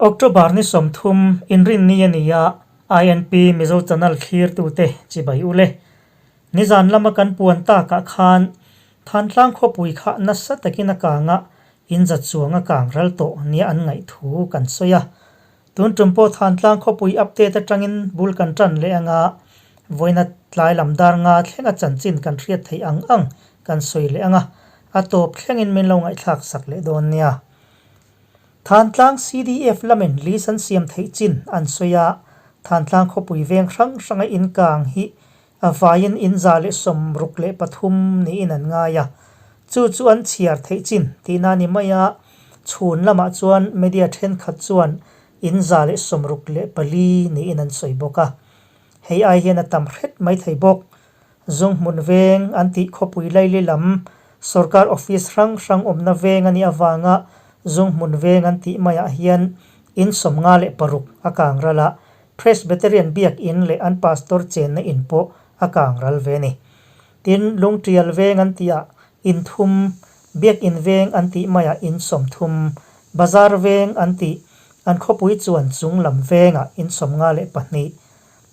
October ni 30 inrinni a ni a, INP Mizo Channel thlirtute chibai u le. Nizan lama kan puan takah khan Thantlang khawpui kha nasa takin a kang a, inzat chuang a kang ral tawh nia an ngaih thu kan sawi a. Tun tum pawh Thantlang khawpui update atangin bul kan tan leh anga vawiina tlai lam dar nga thlenga chanchin kan hriat theih ang ang kan sawi leh anga a tawp thlengin min lo ngaihthlak sak leh dawn nia. Thantlang CDF lamin list an siam theih chin an sawi a, Thantlang khawpui veng hrang hranga inkang hi a vaiin in 163 niin an ngai a, chu chu an chhiar theih chin tihna a ni mai a, chhun lamah chuan media thenkhat chuan in 164 niin an sawi bawk a. Hei ai hian a tam hret mai thei bawk. Zunghmun veng an tih khawpui laili lam sorkar office hrang hrang awmna veng a nih avanga Zunghmun veng an tih maiah hian in 56 a kang ral a, Presbyterian biakin leh an pastor chenna in pawh a kang ral ve a ni. Tin, Lungtial veng an tihah in thum, biakin veng an tih maiah in 30, bazar veng an tih, an khawpui chuan chung lam vengah in 52.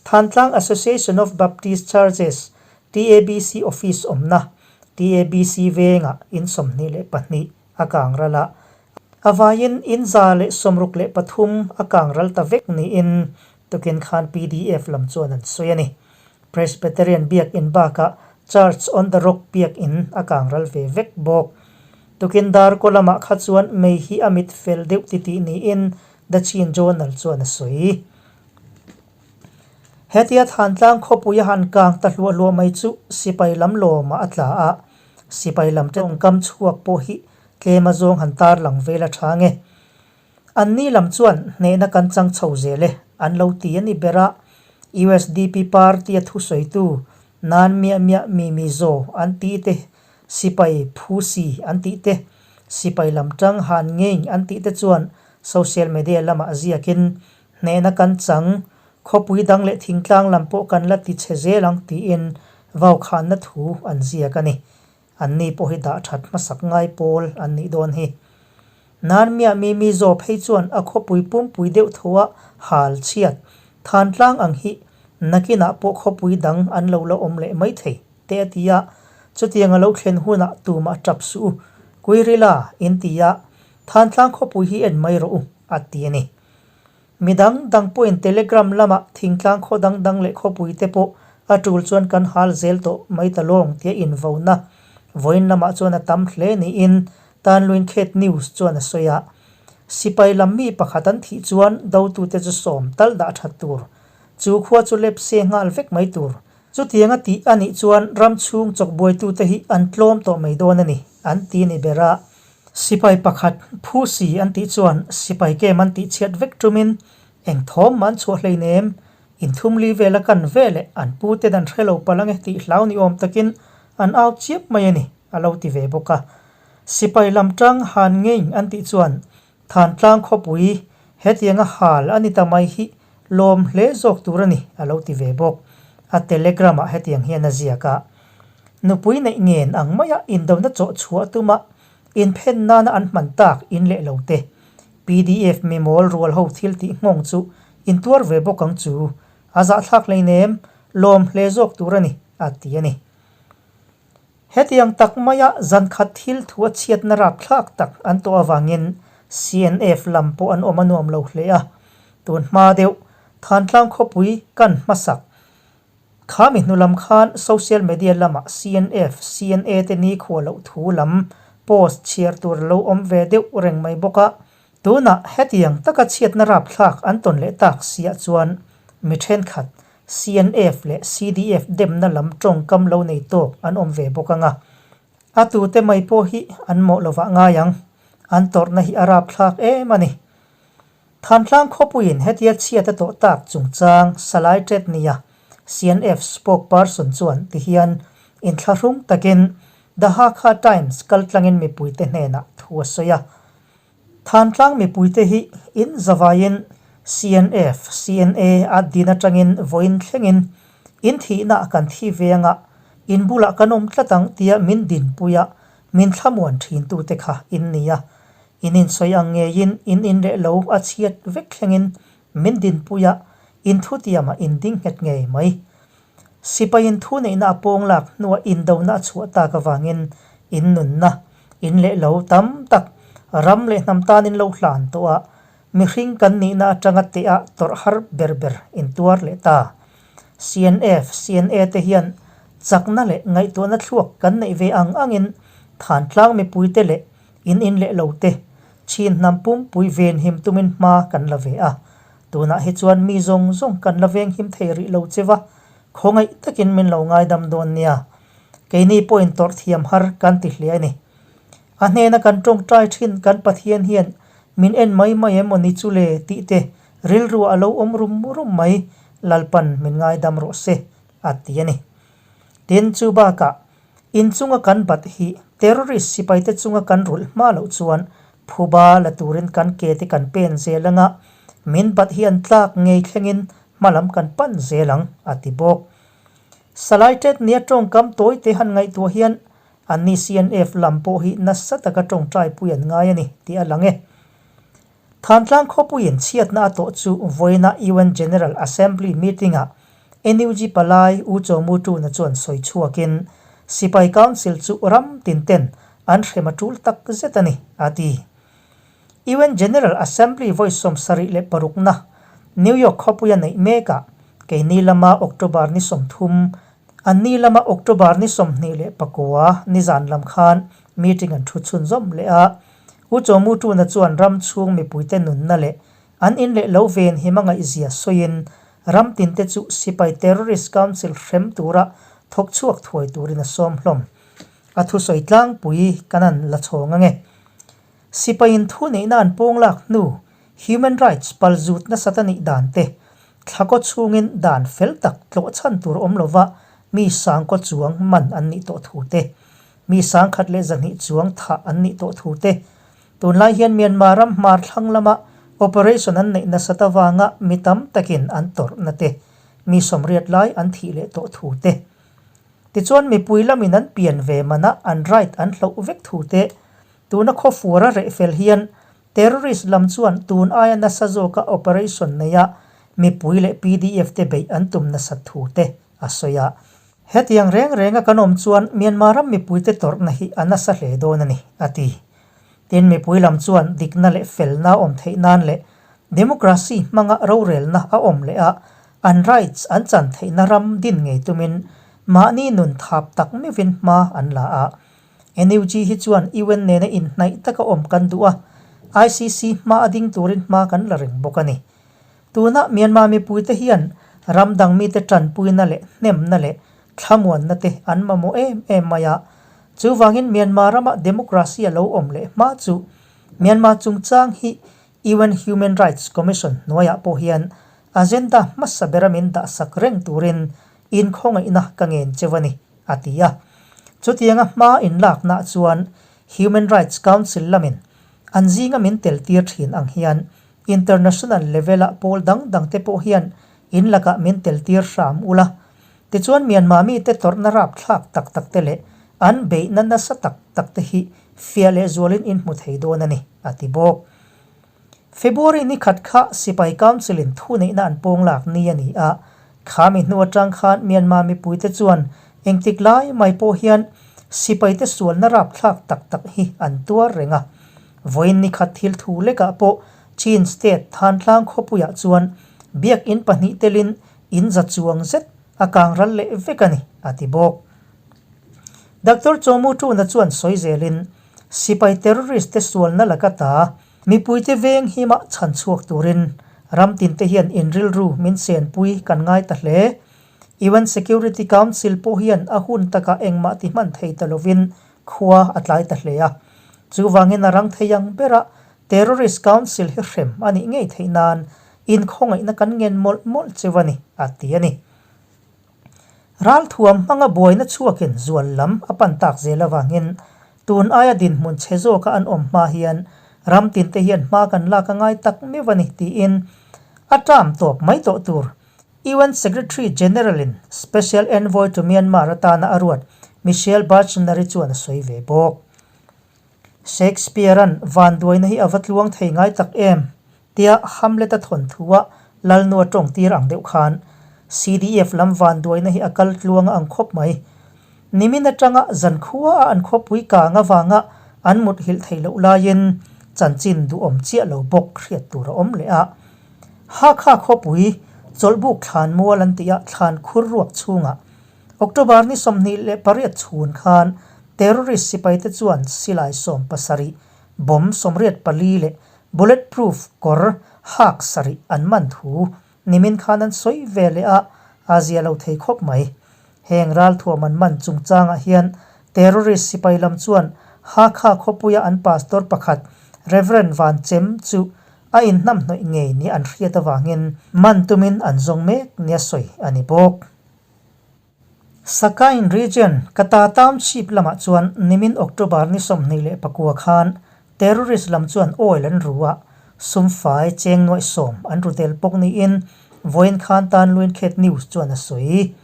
Thantlang Association of Baptist Churches, TABC, office awmna, TABC vengah in 22 a kang ral a, a vaiin in 163 a kang ral ta vek niin tukin khan pdf lam chuan an sawi a ni. Presbyterian biakin bakah Church on the Rock biakin a kang ral ve vek bawk. Tukin darkaw lamah kha chuan mei hi a mit fel deuh titih niin The Chin Journal chuan a sawi. Hetia Thantlang khawpui a han kang ta hluah hluah mai chu sipai lam lawmah a tla a, sipai lam tawngkam chhuak pawh hi tlem a zawng han tar lang vel a tha nge. Anni lam chuan hnehna kan chang chho zel e an lo ti a ni ber a, usdp party a thusawitu nan miah miah mi mi zaw an ti te, sipai phu si an tih te, sipai lam tang han ngei an tih te chuan social media lamah ziakin Hnehna kan chang, khawpui dang leh thingtlang lam pawh kan la ti chhe zel ang tiin vaukhanna thu an ziak a ni. Anni pawh hi dah that hmasak ngai pawl an nih dawn hi. Nan miah mi mi zaw phei chuan a khawpui pumpui deuh tho a hal chhiat, Thantlang ang hi nakinah pawh khawpui dang an lo la awm leh mai thei te a ti a, chutiang a lo thlen hunah tumah tap suh u, Kuirila in ti a, Thantlang khawpui hi en mai rawh u a ti a ni. Mi dang dang pawhin Telegram lamah thingtlang khaw dang dang leh khawpui te pawh a tul chuan kan hal zel tawh mai ta lawng tia invauna vawiin lamah chuan a tam hle niin Tanluin Khet News chuan a sawi a. Sipai lam mi pakhat an thih chuan dotute chu sawm tal dah that tur. Chu khua chu lep se nghal vek mai tur. Chutiang a tih a nih chuan ram chhung chawkbuaitute hi an tlawm tawh mai dawn a ni, an ti ni ber a. Sipai pakhat phu si an tih chuan sipai kem an tih chhiat vek tumin eng thawm mah an chhuah hleinem, inthum li vel a kan ve leh an pu ten an hrelo palh ange tih hlau ni awm takin an au chiap mai a ni, a lo ti ve bawk a. Sipai lam tang han ngei an tih chuan Thantlang khawpui hetianga hal a ni ta mai hi lawm hle zawk tur a ni, a lo ti ve bawk. A telegram-ah hetiang hian a ziak a, Nupui neih ngen ang maia indona chawh chhuah tuma inphen nana an hman tak in leh lo te, pdf mimawl rual ho thil tih nghawng chu intuar ve bawk ang chu, a zahthlak hleinem, lawm hle zawk tur a ni, a ti a ni. Hetiang tak maia zan khat thil thu a chhiatna rapthlak tak an tawh avangin CNF lam pawh an awm a nuam lo hle a. Tun hma deuh Thantlang khawpui kan hmasak kha mi hnu lam khan social media lamah CNF, CNA te nikhua loh thu lam post chhiar tur a lo awm ve deuh reng mai bawk a. Tunah hetiang taka chhiatna rapthlak an tawn leh tak siah chuan mi thenkhat CNF leh CDF demna lam tawngkam lo nei tawk an awm ve bawk ang a. A tute mai pawh hi an mawh lovah ngai ang. An tawrhna hi a rapthlak em a ni. Thantlang khawpuiin hetia chhiat a tawh tak chungchang Salai Ṭetnia, CNF spokesperson chuan tihian inthlahrung takin The Hakha Times kaltlangin mipuite hnenah thu a sawi a. Thantlang mipuite hi in zavaiin CNF, CNA a din atangin vawiin thlengin in thihna kan thi ve anga in bulah kan awm tlat ang tia min dinpui a, min thlamuan thintute kha in ni a. In insawi ang ngeiin in in leh lo a chhiat vek thlengin min dinpui a, in thutiamah in ding nghet ngei mai. Sipaiin thu neihna a pawng lak hnuah indona a chhuah tak avangin in nunna, in leh lo tam tak ram leh hnam tanin lo hlan tawh a, mihring kan nihna atanga teh ah tawrh har ber ber in tuar leh ta. CNF, CNA te hian chakna leh ngaihtuahna thluak kan neih ve ang angin Thantlang mipuite leh In in leh lo te, chin hnam pumpui venhim tumin hma kan la ve a. Tunah hi chuan mi zawng zawng kan la venghim thei rih lo che va, khawngaih takin min lo ngaidam dawn nia. Keini pawhin tawrh thiam har kan ti hle a ni. A hnena kan tawngtai thin kan Pathian hian min en mai mai em aw ni chu le tih te rilruah a lo awm rum rum mai, Lalpan min ngaidam rawh se, a ti a ni. Tin, chu bakah In chunga kan bat hi terrorist sipaite chunga kan rulh hma loh chuan phuba la turin kan ke te kan pen zel anga min bat hi an tlak ngei thlengin hmalam kan pan zel ang, a ti bawk. Salai Tet nia tawngkam tawi te han ngaihtuah hian anni CNF lam pawh hi nasa taka tawngtaipui an ngai a ni tih a lang e. Thantlang khawpuiin chhiatna a tawh chu vawiina UN General Assembly meeting-ah NUG palai U Chaw Mu Tuna chuan sawi chhuakin Sipai Council chu ram tin ten an hrem a tul tak zet a ni, a ti. UN General Assembly vawi 76na New York khawpuia neih mekah keini lama October ni 30, anni lama October ni 29 nizan lam khan meeting an thu chhunzawm leh a. U Chawmu Tuna chuan ram chhung mipuite nunna leh an in leh lo ven him a ngaihzia sawiin ram tinte chu sipai terrorist council hrem tura thawk chhuak thuai turin a sawm hlawm. A thusawi tlangpui kan an la chhawng ange. Sipaiin thu neihna an pawng lak hnu human rights palzut nasat a nih dan te, thlakaw chhungin dan fel tak tlawh chhan tur awm lova mi sangkaw chuang man an nih tawh thu te, Mi 1102 chuang thah an nih tawh thu te, tunlai hian Myanmar ram hmar thlang lama operation an neih nasat avanga mi tam takin an tawrhna te, mi 80 lai an thih leh tawh thu te. Tichuan mipui lamin an pian ve manah an right an hloh vek thu te, tuna khawfuar a reh fel hian terrorist lam chuan tun aia nasa zawka operation neia mipui leh PDF te beih an tum nasat thu te a sawi a. Hetiang reng renga kan awm chuan Myanmar ram mipuite tawrhna hi a nasa hle dawn a ni, a ti. Tin, mipui lam chuan dikna leh felna a awm theih nan leh democracy hmanga rorelna a awm leh a, an rights an chan theihna ram din ngei tumin mahni nun thap tak meuhin hma an la a. NUG hi chuan UN nena inhnaih taka awm kan duh a, ICC hma a ding turin hma kan la reng bawk a ni. Tuna Myanmar mipuite hian ram dang mite tanpuina leh hnemna leh thlamuanna te an mamawh em em mai a. Chuvangin Myanmar rama democracy a lo awm leh hma chu Myanmar chungchang hi UN Human Rights Commission hnuaiah pawh hian agenda hmasa bera min dahsak reng turin inkhawngaihna ka ngen cheu a ni, a ti a. Chutianga hma inlaknaah chuan Human Rights Council lamin an zinga min teltir thin ang hian International level ah pawl dang dang te pawh hian in lakah min tel tir hram ula. Tichuan Myanmar mite tawrhna rapthlak tak tak te leh an beihna nasa tak tak te hi fiah leh zualin in hmu thei dawn a ni, a ti bawk. February ni khat kha Sipai Council in thuneihna an pawng lak ni a ni a, khami hnu atang khan Myanmar mipuite chuan engtik lai mai pawh hian sipaite sualna rapthlak tak tak hi an tuar reng a. Vawiin ni khat thil thu lekah pawh Chin State Thantlang khawpuiah chuan biakinn pahnih telin in za chuang zet a kang ral leh vek a ni, a ti bawk. Doctor Chawmu Tuna chuan sawi zelin, Sipai terrorist te sualna laka ta mipuite veng hima chhan chhuak turin ram tinte hian inrilru min senpui kan ngai ta hle. UN Security Council pawh hian a hun takah engmah ti hman thei ta lovin khua a tlai ta hle a. Chuvangin a rang thei ang bera Terrorist Council hi hrem a nih ngei theih nan inkhawngaihna kan ngen mawlh mawlh cheu a ni, a ti a ni. Ralthuam hmanga buaina chhuakin zual lam a pan tak zel avangin tun aia dinhmun chhe zawka an awm hma hian ram tinte hian hma kan lak a ngai tak meuh a ni tiin a term tawp mai tawh tur UN Secretary General-in Special Envoy to Myanmar atana a ruat Michelle Bachner-i chuan a sawi ve bawk. Shakespeare-a'n vanduaina hi a va tluang thei ngai tak em? tia Hamlet-a thawnthua Lalnua tawngtir ang deuh khan CDF lam vanduaina hi a kal tluang a ang khawp mai. Nimin atanga zankhua a an khawpui kang avanga an mut hilh theih loh laiin chanchin duhawm chiah lo bawk hriat tur a awm leh a. Hakha khawpui chawlhbuk thlan mual an tih a thlan khur ruak chhungah October ni 28 chhun khan terrorist sipaite chuan silai 17, bomb 84 leh Bullet proof kawr hak sarih an man thu nimin khan an sawi ve leh a, a zia lo thei khawp mai. Heng ralthuam an man chungchangah hian terrorist sipai lam chuan Hakha khawpuia an pastor pakhat Rev Van Chem chu a inhnamhnawih ngei nia an hriat avangin man tumin an zawng mek nia sawi a ni bawk. Sakain Region, Kata Township lamah chuan nimin October ni 29 khan terrorist lam chuan oil an ru a, sumfai cheng nuaih sawm an ru tel bawk niin vawiin khan tan Luinkhet News chuan a sawi.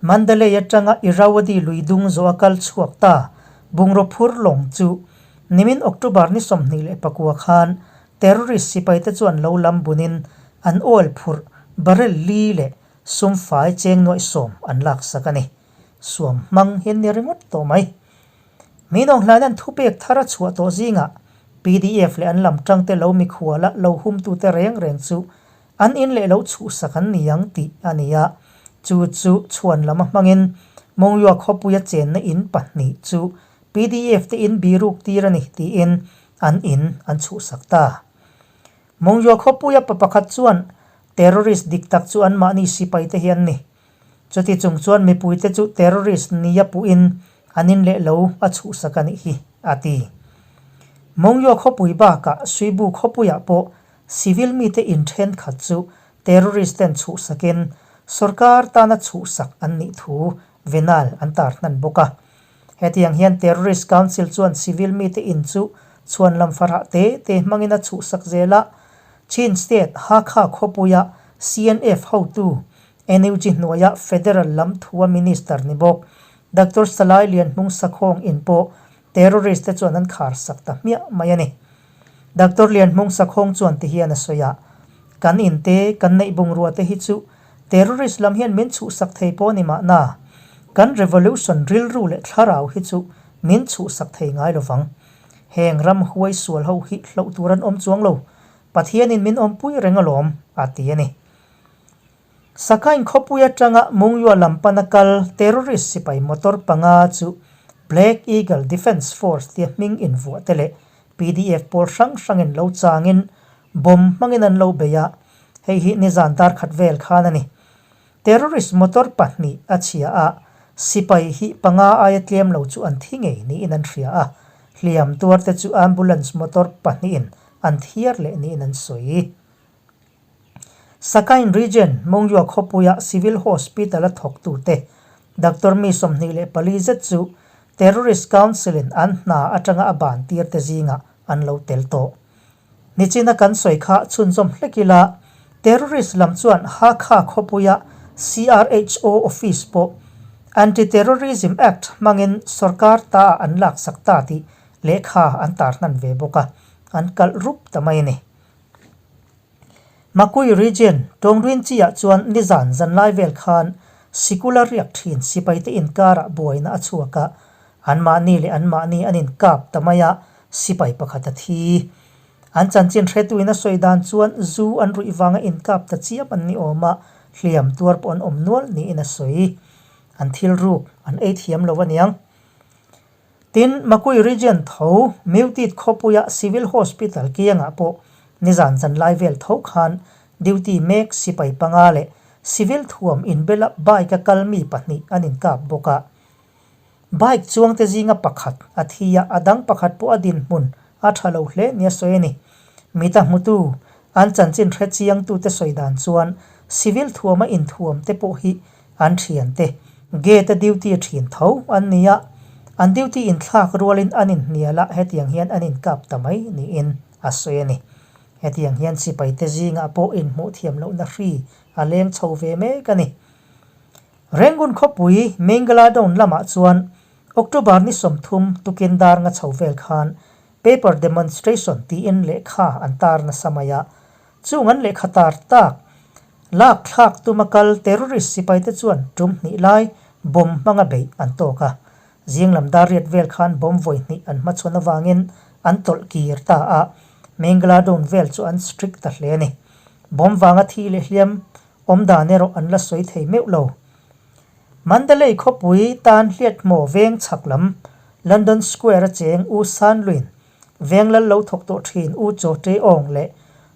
Mandalay atanga Irrawaddy lui dung zawh a kal chhuak ta bungraw phur lawng chu nimin October ni 29 khan terrorist sipaite chuan lo lam bunin an oil phurh barrel li leh Sum fai cheng nuaih sawm an laksak a ni. Suam hmang hian ni ringawt tawh mai. Minawng hlain an thupek thar a chhuah tawh zingah pdf leh an lam tangte lo mikhuala lo humtute reng reng chu an in leh lo chhuhsak an ni ang tih a ni a. Chu chu chhuan lama hmangin Mongyua khawpuia chenna in pahnih chu pdf te in biruk tir a ni tiin an in an chhuhsak ta. Mongyua khawpuia pa pakhat chuan Terrorist dik tak chu anmahni sipaite hi an ni. Chuti chung chuan mipuite chu terrorist nia puhin an in leh lo a chhuhsak a nih hi, a ti. Mongyua khawpui bakah Suibu khawpuiah pawh civil mite in thenkhat chu terrorist ten chhuhsakin sorkar tana chhuhsak an nih thu venal an tar hnan bawk a. Hetiang hian Terrorist Council chuan civil mite in chu chhuanlam farah te te hmangin a chhuhsak zel a, Chin State Hakha khawpuia CNF hotu, NUG hnuaia Federal lam thua Minister ni bawk Doctor Salai Lianhmung Sakhawng in pawh terrorist te chuan an khar sak ta hmiah mai a ni. Doctor Lianhmung Sakhawng chuan ti hian a sawi a, Kan in te, kan neih bungrua te hi chu terrorist lam hian min chhuhsak thei pawh a ni mahna, kan revolution rilru leh thlarau hi chu min chhuhsak thei ngai lovang. Heng ram huai sual ho hi hloh tur an awm chuang lo, Pathianin min awmpui reng alawm, a ti a ni. Sakain khawpui atanga Mungyua lam pana kal terrorist sipai motor panga chu Black Eagle Defence Force tia hming invuah te leh pdf pawl hrang hrangin lo changin bomb hmangin an lo bei a, hei hi nizan dar khat vel khan a ni. Terrorist motor pahnih a chhia a, sipai hi panga aia tlem lo chu an thi ngei niin an hria a, hliam tuar te chu ambulance motor pahnihin an thiar leh niin an sawi. Sakain Region, Mongyua khawpuia Civil Hospital a thawktute Doctor mi 24 zet chu Terrorist Council-in an hna atanga a ban tir te zingah an lo tel tawh. Nichina kan sawi kha chhunzawm hlek ila, terrorist lam chuan Hakha khawpuia CRHO office pawh Anti-Terrorism Act hmangin sorkar ta ah an laksak ta tih lehkha an tar hnan ve bawk a, an kalh rup ta mai a ni. Makui Region, Tawngrinchi-ah chuan nizan zanlai vel khan sikul a riak thin sipaite inkarah buaina a chhuak a, anmahni leh anmahni an inkap ta mai a, sipai pakhat a thi. An chanchin hretuin a sawi dan chuan zu an ruih vanga inkap ta chiam an ni awm a, hliam tuar pawh an awm nual niin a sawi. An thil ruk an ei thiam lo aniang. Tin, Makui Region tho Mewtit khawpuia Civil Hospital kiangah pawh nizan zanlai vel tho khan duty mek sipai panga leh civil thuam inbela bike a kal mi pahnih an inkap bawk a. Bike chuangte zinga pakhat a thi a, a dang pakhat pawh a dinhmun a tha lo hle nia sawi a ni. Mita hmutu, an chanchin hre chiangtute sawi dan chuan civil thuama inthuamte pawh hi An thiante gate a duty thin tho an ni a, an duty inthlak rualin an inhnial a, hetiang hian an inkap ta mai niin a sawi a ni. Hetiang hian sipaite zingah pawh inhmuh thiam lohna hri a leng chho ve mek a ni. Rangoon khawpui Mingaladon lamah chuan October ni 30 tukin dar nga chho vel khan. Paper demonstration tiin lehkha an tar nasa mai a. Chung an lehkha tar tak lak thlak tuma kal terrorist sipaite chuan tum hnih lai bomb hmanga beih an tawk a. Zing lam dar riat vel khan bomb vawi hnih an hmachhawn avangin an tawlh kir ta a, Mengladon vel chu an strict ta hle a ni. Bomb vanga thi leh hliam awm dan erawh an la sawi thei meuh lo. Mandalay khawpui tan hliathmaw veng chhak lam London Square a cheng U San Luin, veng lal lo thawk tawh thin U Chaw Ṭe Aung leh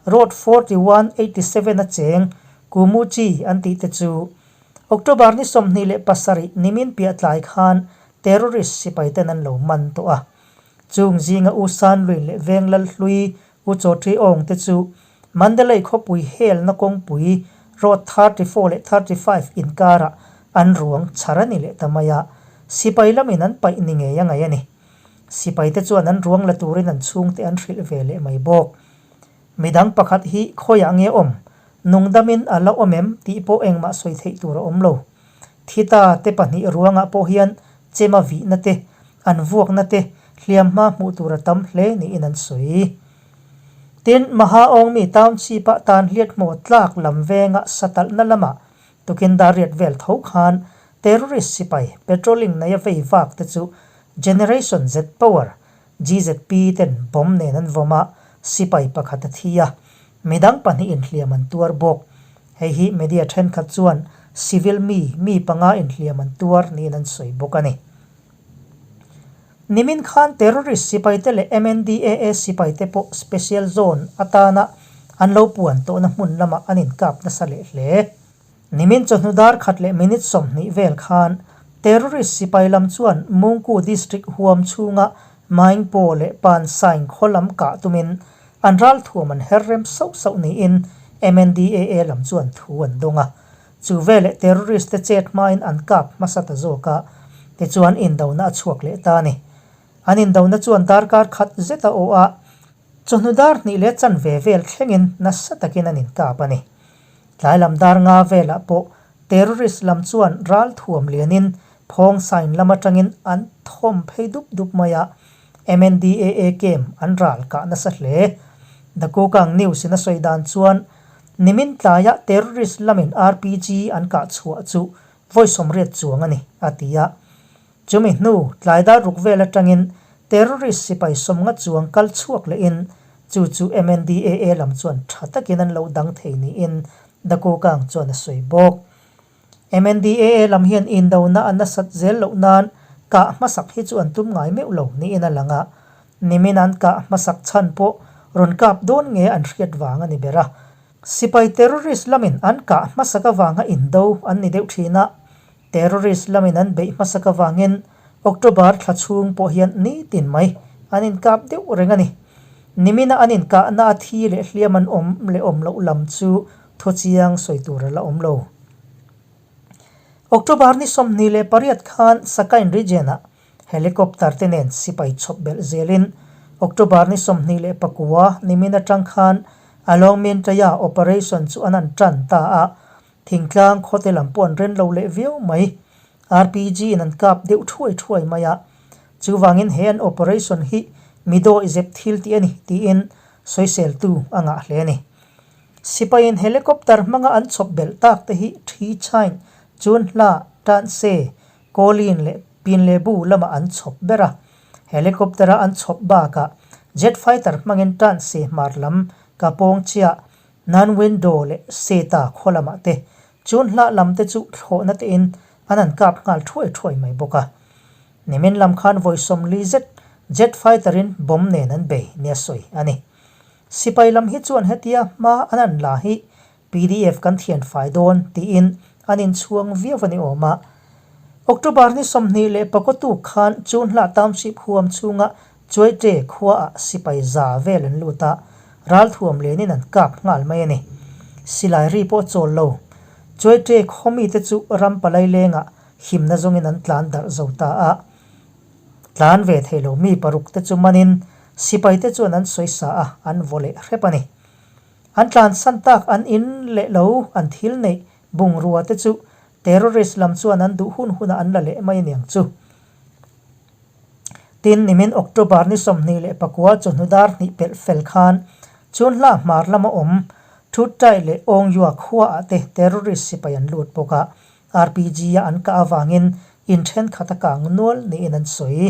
Road 4187 a cheng Ku Mu Chi an tih te chu October ni 27 nimin piah tlai khan terrorist sipai ten an lo man tawh a. Chung zinga U San Luin leh veng lal hlui U Chaw Ṭe Aung te chu Mandalay khawpui helna kawngpui road 34 leh 35 inkarah an ruang chhar a ni leh ta mai a, sipai lamin an paih ni ngei a ngaih a ni. Sipaite chuan an ruang la turin an chhungte an hrilh ve leh mai bawk. Midang pakhat hi khawiah nge awm, nungdamin a la awm em tih pawh engmah sawi theih tur a awm lo. Thita te pahnih ruangah pawh hian chema vihna te, an vuakna te hliamhma hmuh tur a tam hle niin an sawi. Tin, Mahaawngmi Township-ah tan hliathmaw tlak lam venga satalhna lamah tukin dar riat vel tho khan terrorist sipai patrolling neia vei vak te chu Generation Z Power, GZP, ten bomb nen an vawm a, sipai pakhat a thi a, midang pahnih inhliam an tuar bawk. Hei hi media thenkhat chuan civil mi mi panga inhliam an tuar niin an sawi bawk a ni. Nimin khan terrorist sipaite leh MNDAA sipaite pawh special zone atana an lo puan tawhna hmun lamah an inkap nasa leh hle. Nimin chawhnu dar khat leh minute 20 vel khan terrorist sipai lam chuan Mungku district huam chhunga Maingpaw leh Pansaing khaw lam kah tumin an ralthuam an her rem sauh sauh niin MNDAA lam chuan thu an dawng a. Chu veleh terrorist te chet hmain an kap hmasa ta zawk a, tichuan indona a chhuak leh ta a ni. An indona chuan darkar khat zet a aw a, chawhnu dar hnih leh chanve vel thlengin nasa takin an inkap a ni. Tlai lam dar nga velah pawh terrorist lam chuan ral thuam lianin phawng sign lam atangin an thawm phei dup dup mai a, MNDAA camp an ral kah nasa hle. The Kokang News in a sawi dan chuan Nimin tlaia terrorist lamin RPG an kah chhuah chu vawi sawmriat chuang a ni, a ti a. Chumi hnu tlai dar ruk vel atangin terrorist sipai sawmnga chuang kal chhuak lehin chu chu MNDAA lam chuan tha takin an lo dang thei niin Dakokang chuan a sawi bawk. MNDAA lam hian indona a nasat zel loh nan kah hmasak hi chu an tum ngai meuh lo niin a lang a. Nimin an kah hmasak chhan pawh rawn kap dawn nge an hriat vang a ni ber a. Sipai terrorist lamin an kah hmasak avanga indo an ni deuh thin a. Terrorist lamin an beih hmasak avangin October thla chhung pawh hian nitin mai an inkap deuh reng a ni. Nimina an inkahna a thi leh hliam an awm leh awm loh lam chu Thuchiang sawi tur a la awm lo. October ni 28 khan Sakain region-ah helicopter te nen sipai chhawp belh zelin October ni 29 nimin atang khan Alongmintaya operation chu an han tan ta a, thingtlang khawte lam pawh an ren lo leh viau mai. RPG in an kap deuh thuai thuai mai a, chuvangin he an operation hi mi dawihzep thil tih a ni tiin sawiseltu a ngah hle a ni. Sipaiin helicopter hmanga an chhawp belh tak te hi Thi Chain, Chun Hla, Tan Se, Kawlin leh Pinlebu lamah an chhawp ber a. Helicopter-a an chhawp bakah jet fighter hmangin Tan Se hmar lam, Kapawng Chiah, Nan Window leh Seta khaw lamah te Chun Hla lam te chu thlawhna tein an han kap nghal thuai thuai mai bawk a. Nimin lam khan vawi 40 zet jet fighter-in bomb nen an bei nia sawi a ni. Sipai lam hi chuan hetia hma an an la hi pdf kan thian fai dawn tiin an inchhuang viau a ni awm a. October ni 24 tuk khan Chunhla Township huam chhunga Chuaite khuaah sipai za vel an lut a, ralthuam lenin an kap nghal mai a ni. Silai ri pawh chawl lo. Chuaite khaw mite chu ram palai lengah himna zawngin an tlan darh zo ta a. Tlan ve thei lo mi paruk te chu manin sipai te chuan an sawi sa a, an vaw leh hrep a ni. An tlansan tak an in leh lo an thil neih bungrua te chu terrorist lam chuan an duh hun hunah an la leh mai aniang chu. Tin, nimin October ni 29 chawhnu dar hnih pelh fel khan Chunhla hmar lama awm Thuttai leh Awngyua khuaah te terrorist sipai an lut bawk a, RPG-a an kah avangin in thenkhat a kang nual niin an sawi.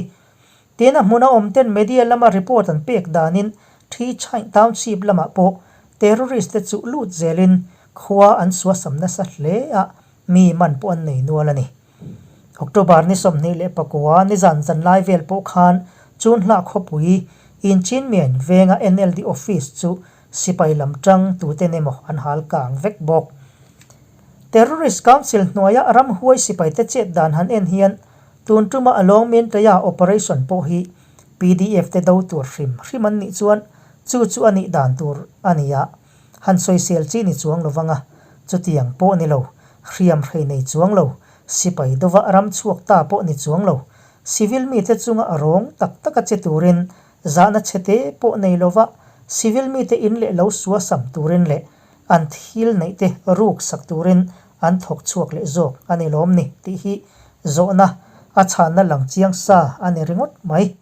Tin, a hmuna awmten media lama report an pek danin Thi Chain Township lamah pawh terrorist te chu lut zelin khua an suasam nasa hle a, mi man pawh an nei nual a ni. October ni 29 nizan zan lai vel pawh khan Chunhla khawpui Inchinmian venga NLD office chu sipai lam tang tuten emaw an hal kang vek bawk. Terrorist Council hnuaia ramhuai sipaite chet dan han en hian tun tuma a lawng Mintaya operation pawh hi pdf te do tur hrim hrim an nih chuan chu chu a nih dan tur a ni a. Han sawisel chi ni chuang lo vanga, chutiang pawh ni lo, hriam hrei nei chuang lo, sipai dova ram chhuak ta pawh ni chuang lo, civil mite chunga a rawng tak taka che turin zahna chhete pawh nei lova civil mite in leh lo suasam turin leh an thil neih te ruk sak turin an thawk chhuak leh zawk a ni lawm ni tih hi zawhna a chhanna lang chiang sa a ni ringawt mai.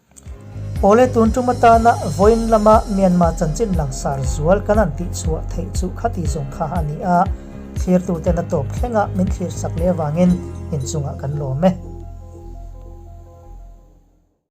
Awle tun tum atana vawiin lama Myanmar chanchin langsar zual kan han tihchhuah theih chu khati zawng kha a ni a, thlirtuten a tawp thlengah min thlirsak leh avangin inchungah kan lawm e.